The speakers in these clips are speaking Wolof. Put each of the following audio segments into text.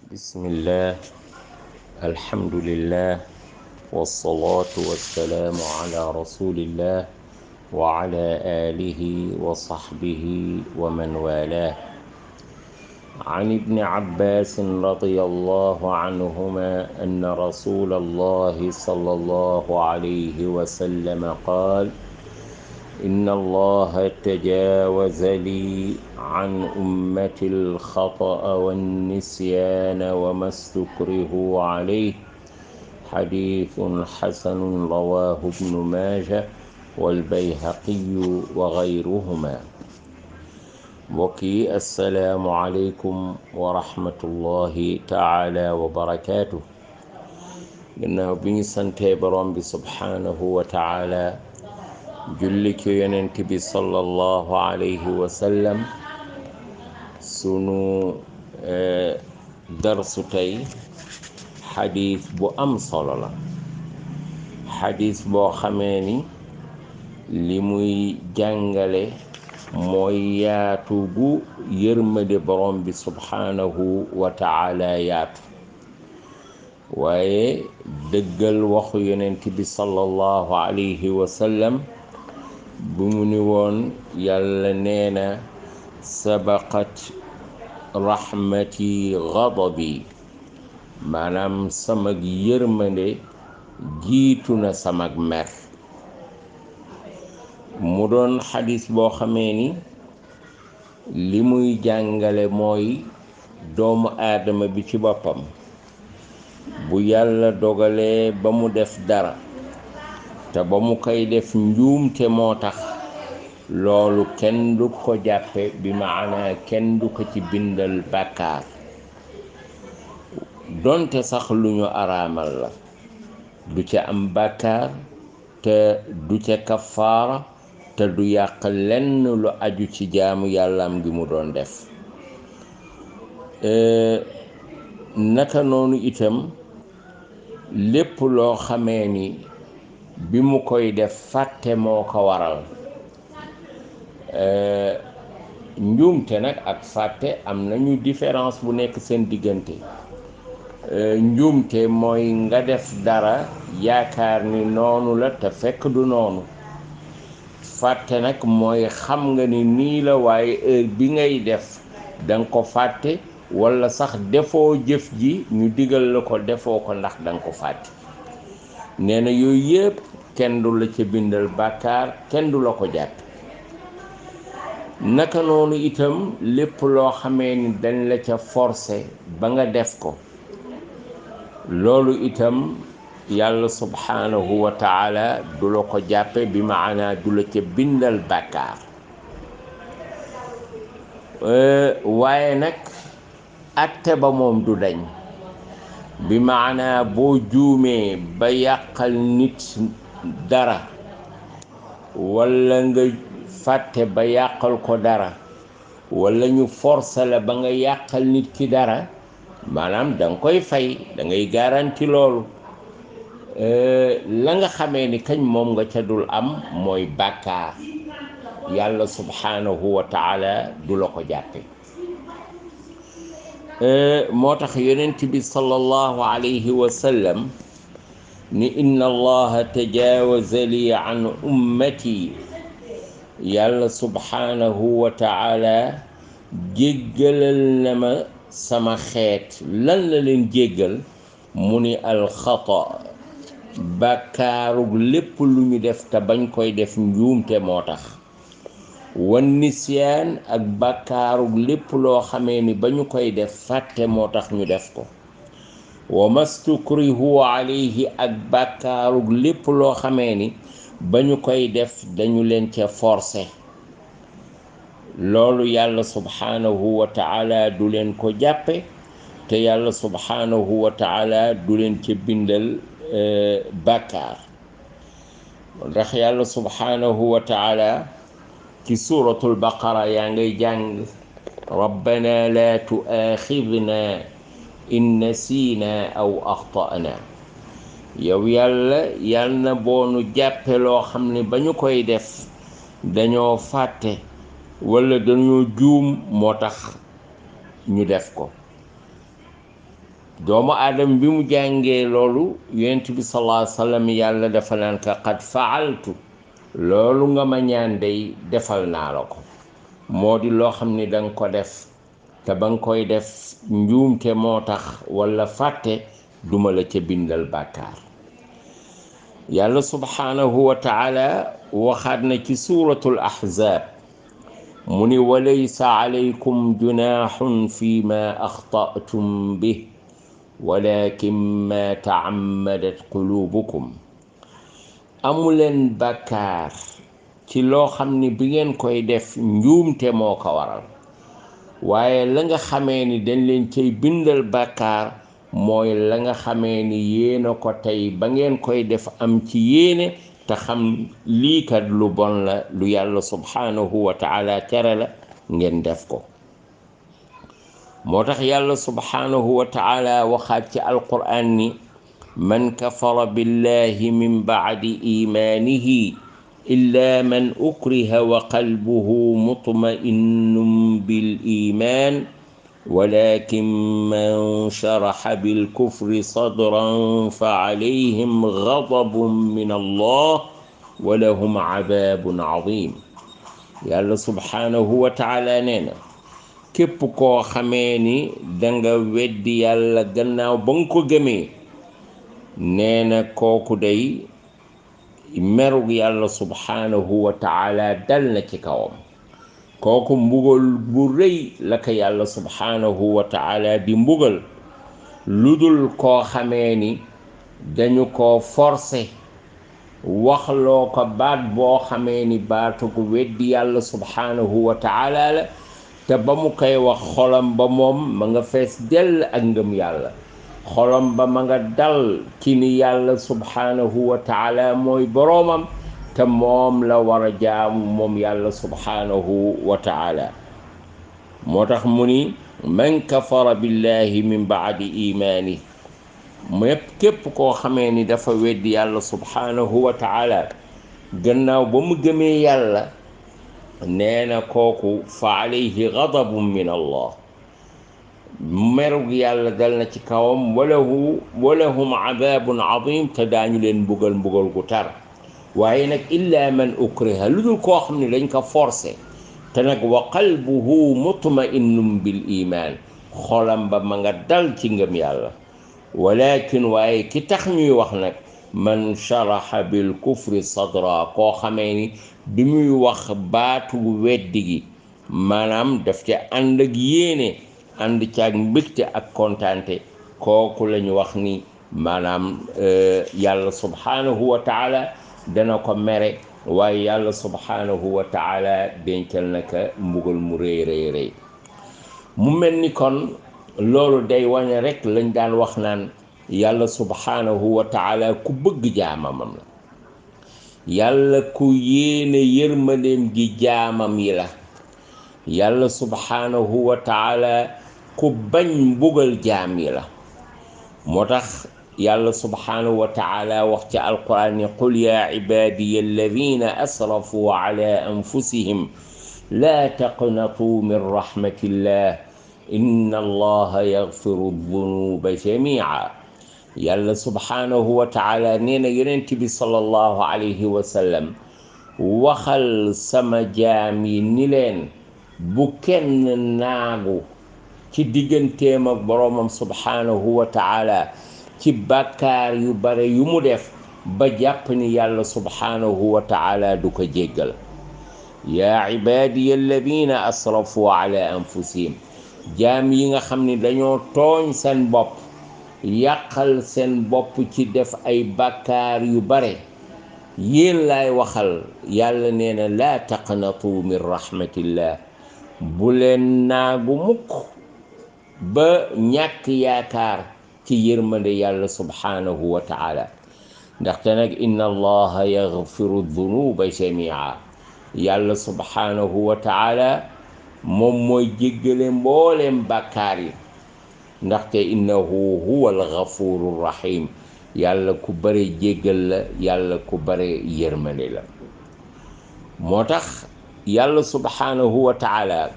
بسم الله. الحمد لله، والصلاة والسلام على رسول الله وعلى آله وصحبه ومن والاه. عن ابن عباس رضي الله عنهما أن رسول الله صلى الله عليه وسلم قال: إن الله تجاوز لي عن أمتي الخطأ والنسيان وما استكرهوا عليه. حديث حسن رواه ابن ماجه والبيهقي وغيرهما. وكي السلام عليكم ورحمة الله تعالى وبركاته. إنه بني سنتي برام سبحانه وتعالى julli ci yonent bi sallallahu alayhi wa sallam. Sunu darsu tey xadis bu am solo la, xadis boo xamee ni li muy jàngale mooy yaatu gu yërmande borom bi subhanahu wa taala yaatu, waaye dëggal waxu yonent bi sallallahu alayhi wa sallam bu mu ni woon yàlla nee na sabaqat rahmati ghadabi, maanaam samag yërmande jiitu na samag mer. mu doon xadis boo xamee ni li muy jàngale mooy doomu aadama bi ci boppam bu yàlla dogalee ba mu def dara te ba mu koy def njuumte moo tax, loolu kenn du ko jàppe bi maanaa kenn du ko ci bindal bàkkaar, donte sax lu ñu araamal la du ca am bàkkaar te du ca kafaara te du yàq lenn lu aju ci jaamu yàllaam gi mu doon def. naka noonu itam lépp loo xamee ni bi mu koy def fàtte moo ko waral. njuumte nag ak fàtte am nañu différence bu nekk seen diggante. njuumte mooy nga def dara yaakaar ni noonu la te fekk du noonu. fàtte nag mooy xam nga ni nii la waaye heure bi ngay def danga ko fàtte, walla sax defoo jëf ji ñu digal la ko defoo ko ndax danga ko fàtte. nee na yooyu yëpp kenn du la ca bindal bàkkaar, kenn du la ko jàpp. naka noonu itam lépp loo xamee ni dañ la ca forcé ba nga def ko, loolu itam yàlla subhanahu wa taala du la ko jàppe bi maanaa du la ca bindal bàkkaar. waaye nag atte ba moom du dañ, bi maanaa boo juumee ba yàqal nit dara walla nga fàtte ba yàqal ko dara walla ñu forcer la ba nga yàqal nit ki dara, maanaam da nga koy fay, da ngay garanti loolu. la nga xamee ni kañ moom nga ca dul am mooy bàkkaar, yàlla subhanahu wa taala du la ko jàppe. moo tax yonent bi sallallahu alayhi wa sallam ni inna allaha tajaawaza li an ummati, yàlla subhanahu wa taala jéggalal na ma sama xeet. lan la leen jéggal? mu ni alxata, bàkkaarug lépp lu ñu def te bañ koy def njuumte moo tax. wan nisyaan, ak bàkkaarug lépp loo xamee ni ba ñu koy def fàtte moo tax ñu def ko. wa mastukrihu alayhi, ak bàkkaarug lépp loo xamee ni ba ñu koy def dañu leen ca forcé. loolu yàlla subhanahu wa taala du leen ko jàppe, te yàlla subhanahu wa taala du leen ca bindal bàkkaar. ndax yàlla subhanahu wa taala ci suratul baqara yaa ngay jàng rabbana la tu'akhidna in nasina aw akhtana. yow yàlla na boonu jàppe loo xam ne ba ñu koy def dañoo fàtte walla dañoo juum moo tax ñu def ko. doomu aadama bi mu jàngee loolu yonent bi sallallahu alayhi wa sallam yàlla dafa naan ka qad faaltu loolu nga ma ñaan day defal naa la ko moo di loo xam ni danga ko def te ba nga koy def njuumte moo tax walla fàtte duma la ca bindal bàkkaar yàlla subhaanahu wa taala waxaat na ci suuratul ahzaab mu ni walaysa alaykum junaaxun fi ma axta'tum bih walakin ma taammadat qulubukum amuleen bàkkaar ci loo xam ni bi ngeen koy def njuumte moo ko waral waaye la nga xamee ni dañ leen cay bindal bàkkaar mooy la nga xamee ni yéena ko tey ba ngeen koy def am ci yéene te xam lii kat lu bon la lu yàlla subhaanahu wa taala tere la ngeen def ko moo tax yàlla subhaanahu wa taala waxaat ci alqur'an ni man kafara billahi min ba'di imaanihi illa man ukriha wa qalbuhu mutma'innun bil iman walakin man sharaha bil kufri sadran fa alayhim ghadabun min allah wa lahum adabun azim yàlla subhaanahu wa taala nee na képp koo xamee ni danga weddi yàlla gannaaw ba nga ko gëmee nee na kooku day merug yàlla subhaanahu wa taala dal na ci kawam kooku mbugal bu rëy la ko yàlla subhaanahu wa taala di mbugal lu dul koo xamee ni dañu ko forcé waxloo ko baat boo xamee ni baatu ko weddi yàlla subhaanahu wa taala la te ba mu koy wax xolam ba moom ma nga fees dell ak ngëm yàlla xolam ba ma nga dal ci ni yàlla subhaanahu wa taala mooy boroomam te moom la war a jaamu moom yàlla subhaanahu wa taala moo tax mu ni man kafara billahi min baadi imaani mépp képp koo xamee ni dafa weddi yàlla subhaanahu wa taala gannaaw ba mu gëmee yàlla nee na kooku fa alayhi ghadabun min allah merug yàlla dal na ci kawam walahum adabun azim te daañu leen mbugal gu tar waaye nag illa man ukriha lu dul koo xam ne dañ ko forcé te nag wa qalbuhu mutma'innun bil iman xolam ba ma nga dal ci ngëm yàlla walakin waaye ki tax ñuy wax nag man sharaha bil kufri sadra koo xamee ni bi muy wax baatu weddi gi maanaam daf ca ànd ak yéene ànd caag mbégte ak kontaante kooku lañu wax ni maanaam yàlla subhaanahu wa taala dana ko mere waaye yàlla subhaanahu wa taala dencal naka mbugal mu rëy rëy mu mel ni kon loolu day wane rek lañ daan wax naan yàlla subhaanahu wa taala ku bëgg jaamamam la yàlla ku yéene yërmandeem gi jaamam yi la yàlla subhaanahu wa taala ku bañ mbugal jaam yi la moo tax yàlla subhaanahu wa taala wax ci alquran ni qul yaa ibaadiya alladina asrafu ala anfusihim laa taqnatuu min rahmatillah inna allaha yaghfiru dunuba jamia yàlla subhaanahu wa taala nee na yonent bi sallallahu alayhi wa sallam waxal sama jaam yi ni leen bu kenn naagu ci digganteem ak boroomam subhaanahu wa taala ci bàkkaar yu bare yu mu def ba jàpp ni yàlla subhaanahu wa taala du ko jéggal yaa ibaadiya alladina asrafu ala anfusihim jaam yi nga xam ni dañoo tooñ seen bopp yàqal seen bopp ci def ay bàkkaar yu bare yéen laay waxal yàlla nee na laa taqnatu min rahmatillah bu leen naagu mukk ba ñàkk yaakaar ci yërmande yàlla subhaanahu wa taala ndaxte nag inna allaha yaghfiru dunuba jamia yàlla subhaanahu wa taala moom mooy jéggale mbooleem bàkkaar yi ndaxte innahu huwa alghafuru rahim yàlla ku bare jéggal la yàlla ku bare yërmande la moo tax yàlla subhaanahu wa taala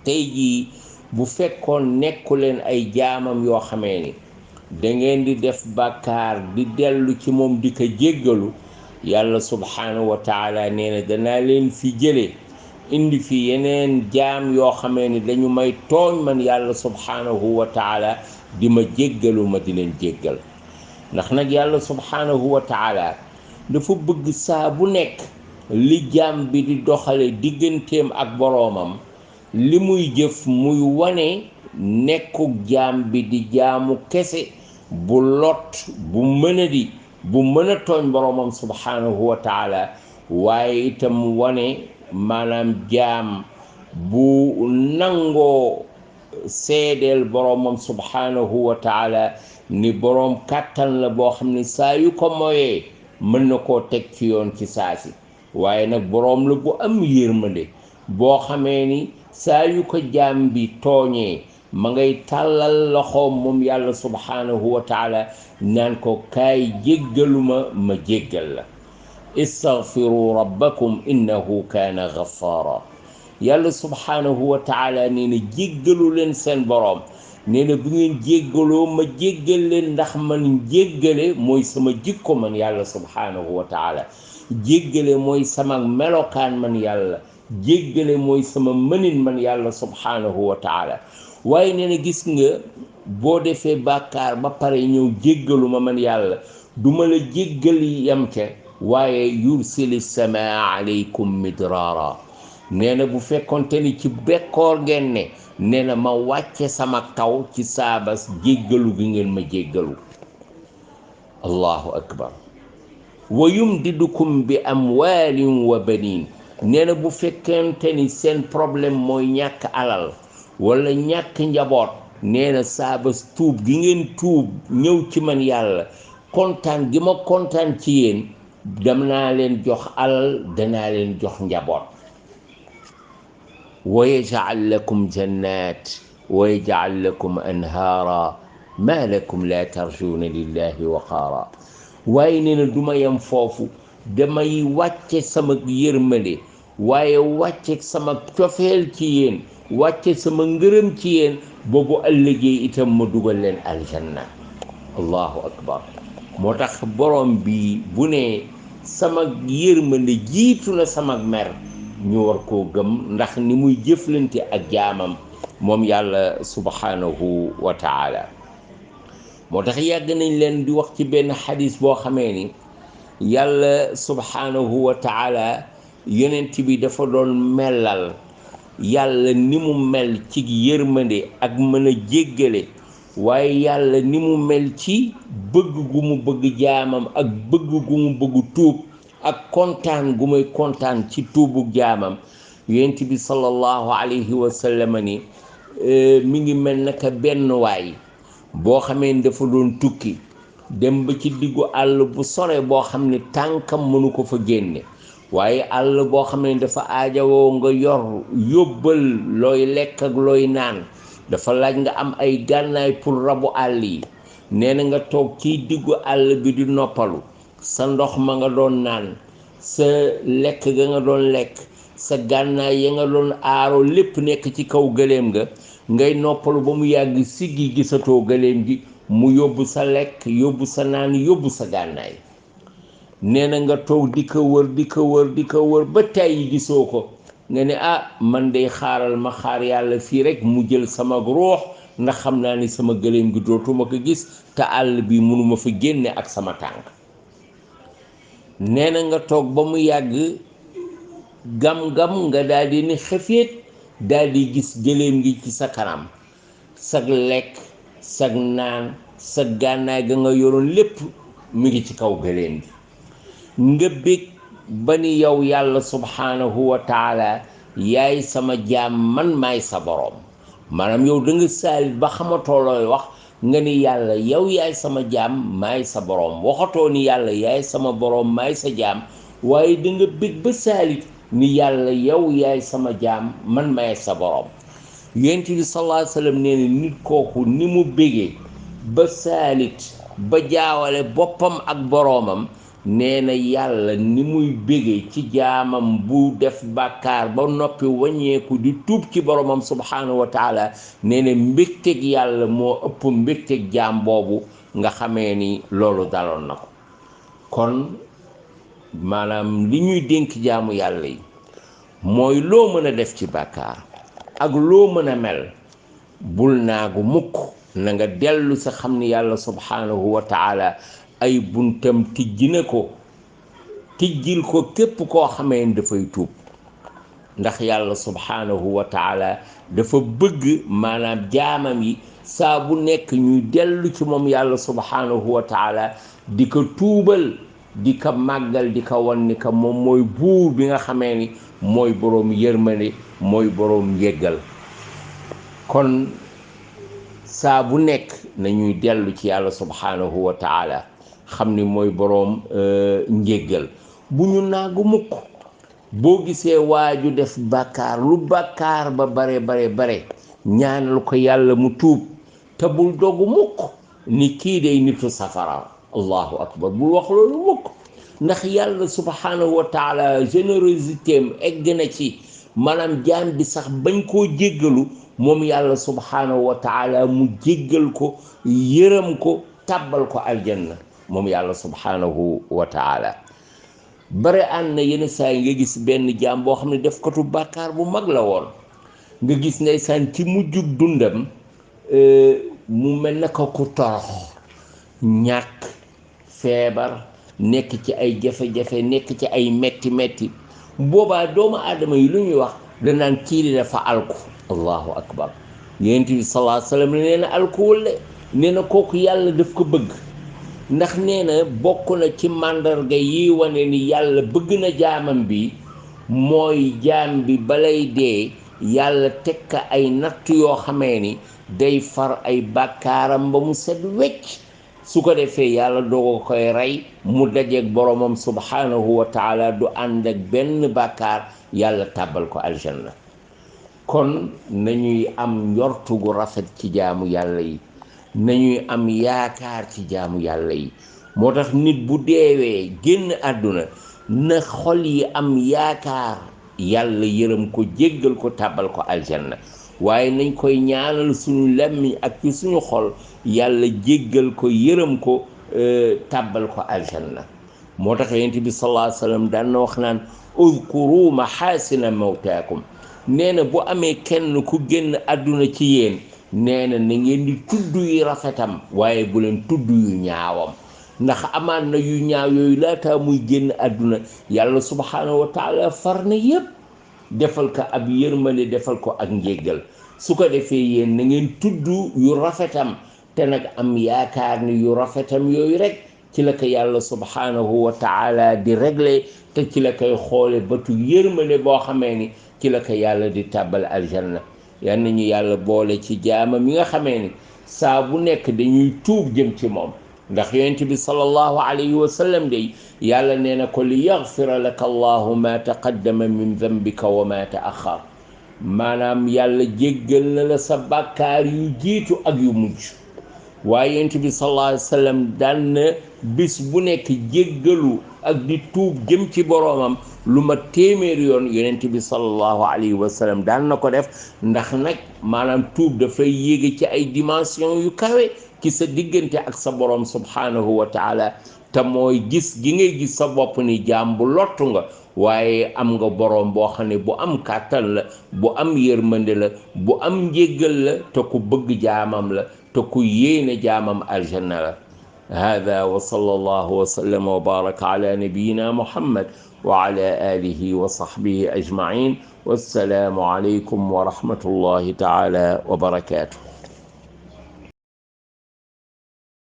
tey jii bu fekkoon nekku leen ay jaamam yoo xamee ni da ngeen di def bàkkaar di dellu ci moom di ko jéggalu yàlla subhanahu wa taala nee na danaa leen fi jële indi fi yeneen jaam yoo xamee ni dañu may tooñ man yàlla subhanahu wa taala di ma jéggalu ma di leen jéggal ndax nag yàlla subhanahu wa taala dafa bëgg saa bu nekk li jaam bi di doxale digganteem ak boroomam li muy jëf muy wane nekkuk jaam bi di jaamu kese bu lot bu mënadi bu mën a tooñ boroomam subhanahu wa taala waaye itam wane maanaam jaam bu nangoo seedeel boroomam subhanahu wa taala ni boroom kàttan la boo xam ne saa yu ko moyee mën na koo teg ci yoon ci saasi waaye nag boroom la bu am yërmande boo xamee ni saa yu ko jaam bi tooñee ma ngay tàllal loxoom moom yàlla subhanahu wa taala naan ko kaay jéggaluma ma jéggal la istaghfiru rabbakum innahu kaana ghaffara yàlla subhanahu wa taala nee na jéggalu leen seen boroom nee na bu ngeen jéggaloo ma jéggal leen ndax man jéggale mooy sama jikko man yàlla subhanahu wa taala jéggale mooy sama melokaan man yàlla jéggale mooy sama mënin man yàlla subhanahu wa taala waaye nee na gis nga boo defee bàkkaar ba pare ñëw jéggalu ma man yàlla duma la jéggali yam ca waaye yursili samaa alaykum midraara nee na bu fekkonte ni ci bekkoor ngeen ne nee na ma wàcce sama kaw ci saabas jéggalu gi ngeen ma jéggalu allahu akbar wa yumdidukum bi amwaalin wa baniin nee na bu fekkente ni seen problème mooy ñàkk alal wala ñàkk njaboot nee na saabas tuub gi ngeen tuub ñëw ci man yàlla kontaan gi ma kontaan ci yéen dem naa leen jox alal danaa leen jox njaboot wa yaj'al lakum jannat wa yaj'al lakum anhaara ma lakum la tarjuuna lillahi waqaara waaye nee na du ma yem foofu damay wàcce sama yërmande waaye wàcce sama cofeel ci yéen wàcce sama ngërëm ci yéen boobu ëllëgee itam ma dugal leen aljanna allahu akbar moo tax borom bi bu ne sama yërmande jiitu na sama mer ñu war koo gëm ndax ni muy jëflante ak jaamam moom yàlla subhanahu wa taala moo tax yàgg nañ leen di wax ci benn xadis boo xamee ni yàlla subhanahu wa taala yonent bi dafa doon melal yàlla ni mu mel ci yërmande ak mën a jéggale waaye yàlla ni mu mel ci bëgg gu mu bëgg jaamam ak bëgg gu mu bëgg tuub ak kontaan gu muy kontaan ci tuubu jaamam yonent bi sallallahu alayhi wa sallam ni mi ngi mel naka benn waay boo xamee ni dafa doon tukki dem ba ci diggu àll bu sore boo xam ne tànkam mënu ko fa génne waaye àll boo xam ne dafa aajawoo nga yor yóbbal looy lekk ak looy naan dafa laaj nga am ay gànnaay pour rabu àll yi nee na nga toog ci diggu àll bi di noppalu sa ndox ma nga doon naan sa lekk ga nga doon lekk sa gànnaay ya nga doon aaro lépp nekk ci kaw gëléem nga ngay noppalu ba mu yàgg siggi gisatoo gëléem gi mu yóbbu sa lekk yóbbu sa naan yóbbu sa gànnaay nee na nga toog di ko wër ba tey gisoo ko nga ne man day xaaral ma xaar yàlla fii rek mu jël sama ruux ndax xam naa ni sama gëléem gi dootuma ko gis te àll bi mënuma fa génne ak sama tànk nee na nga toog ba mu yàgg gam-gam nga daal di ni xefeet daal di gis gëléem gi ci sa kanam sag lekk sag naan sa gànnaay ga nga yoroon lépp mi ngi ci kaw gëléem gi nga bég ba ni yow yàlla subhanahu wa taala yaay sama jaam man maay sa boroom maanaam yow da nga saalit ba xamatoo looy wax nga ni yàlla yow yaay sama jaam maay sa boroom waxatoo ni yàlla yaay sama boroom maay sa jaam waaye da nga bég ba saalit ni yàlla yow yaay sama jaam man maay sa boroom yonent bi sallallahu alayhi wa sallam nee na nit kooku ni mu bégee ba saalit ba jaawale boppam ak boroomam nee na yàlla ni muy bége ci jaamam bu def bàkkaar ba noppi wàññeeku di tuub ci boromam subhaanahu wa taala nee na mbégteg yàlla moo ëpp mbégteg jaam boobu nga xamee ni loolu daloon na ko. kon maanaam li ñuy dénk jaamu yàlla yi mooy loo mën a def ci bàkkaar ak loo mën a mel bul naagu mukk na nga dellu sa xam ni yàlla subhaanahu wa taala ay buntam tijji na ko, tijjil ko képp koo xamee ni dafay tuub, ndax yàlla subhaanahu wa taala dafa bëgg maanaam jaamam yi saa bu nekk ñuy dellu ci moom yàlla subhaanahu wa taala di ko tuubal, di ko màggal, di ko wan ni ko moom mooy buur bi nga xamee ni mooy boroom yërmande, mooy boroom njéggal. kon saa bu nekk nañuy dellu ci yàlla subhaanahu wa taala xam ni mooy boroom njéggal. bu ñu naagu mukk boo gisee waaju def bàkkaar, lu bàkkaar ba bare ñaanal ko yàlla mu tuub, te bul dogu mukk ni kii day nitu safara. allahu akbar, bul wax loolu mukk, ndax yàlla subhaanahu wa taala générosité am egg na ci maanaam jaam bi sax bañ koo jéggalu moom yàlla subhaanahu wa taala mu jéggal ko, yërëm ko, tàbbal ko aljanna moom yàlla subhaanahu wa taala. bare ànd na yenn saa yi nga gis benn jaam boo xam ne def katu bàkkaar bu mag la woon, nga gis ndeysaan ci mujjug dundam mu mel na ko ku torox, ñàkk, feebar, nekk ci ay jafe-jafe, nekk ci ay metti boobaa doomu aadama yi lu ñuy wax danaan kii di dafa alku. allahu akbar, yonent bi sallallahu alayhi wa sallam nee na alkuwul de, nee na kooku yàlla daf ko bëgg, ndax nee na bokk na ci màndarga yi wane ni yàlla bëgg na jaamam bi mooy jaam bi balay dee yàlla teg ka ay natt yoo xamee ni day far ay bàkkaaram ba mu set wecc, su ko defee yàlla doo koy rey mu dajeeg boromam subhaanahu wa taala, du ànd ak benn bàkkaar, yàlla tàbbal ko aljanna. kon nañuy am njortu gu rafet ci jaamu yàlla yi, nañuy am yaakaar ci jaamu yàlla yi. moo tax nit bu deewee génn àdduna na xol yi am yaakaar yàlla yërëm ko, jéggal ko, tàbbal ko aljanna. waaye nañ koy ñaanal suñu làmmiñ ak ci suñu xol yàlla jéggal ko, yërëm ko, tàbbal ko aljanna. moo tax yonent bi sallallahu alayhi wa sallam daan na wax naan udkuru mahaasina mawtaakum, nee na bu amee kenn ku génn àdduna ci yéen, nee na na ngeen di tudd yu rafetam waaye bu leen tudd yu ñaawam, ndax amaan na yu ñaaw yooyu laataa muy génn àdduna yàlla subhaanahu wa taala far na yépp defal ko ab yërmande, defal ko ak njéggal. su ko defee yéen na ngeen tudd yu rafetam, te nag am yaakaar ni yu rafetam yooyu rek ci la ko yàlla subhaanahu wa taala di réglé, te ci la koy xoole bëtu yërmande boo xamee ni ci la ko yàlla di tàbbal aljanna. yal nañu yàlla boole ci jaamam yi nga xamee ni saa bu nekk dañuy tuub jëm ci moom, ndax yonent bi sallallahu alayhi wa sallam day yàlla nee na ko li yaghfira laka allahu ma taqaddama min dhanbika wa ma ta'akhkhar, maanaam yàlla jéggal na la sa bàkkaar yu jiitu ak yu mujj. waaye yonent bi sallallahu alayhi wa sallam daan na bis bu nekk jéggalu ak di tuub jëm ci boroomam lu ma téeméeri yoon. yonent bi sallallahu alayhi wa sallam daan na ko def, ndax nag maanaam tuub dafay yéege ci ay dimension yu kawe ci sa diggante ak sa boroom subhaanahu wa taala, te mooy gis gi ngay gis sa bopp ni jaam bu lottu nga, waaye am nga boroom boo xam ne bu am kàttan la, bu am yërmande la, bu am njéggal la, te ku bëgg jaamam la, te ku yéene jaamam aljanna la. hada wa sallallahu wa sallam wa baraka ala nabiyina muhammad wa ala alihi wa sahbihi ajmain. wassalaamu alaykum wa rahmatullahi taala wa barakatuh.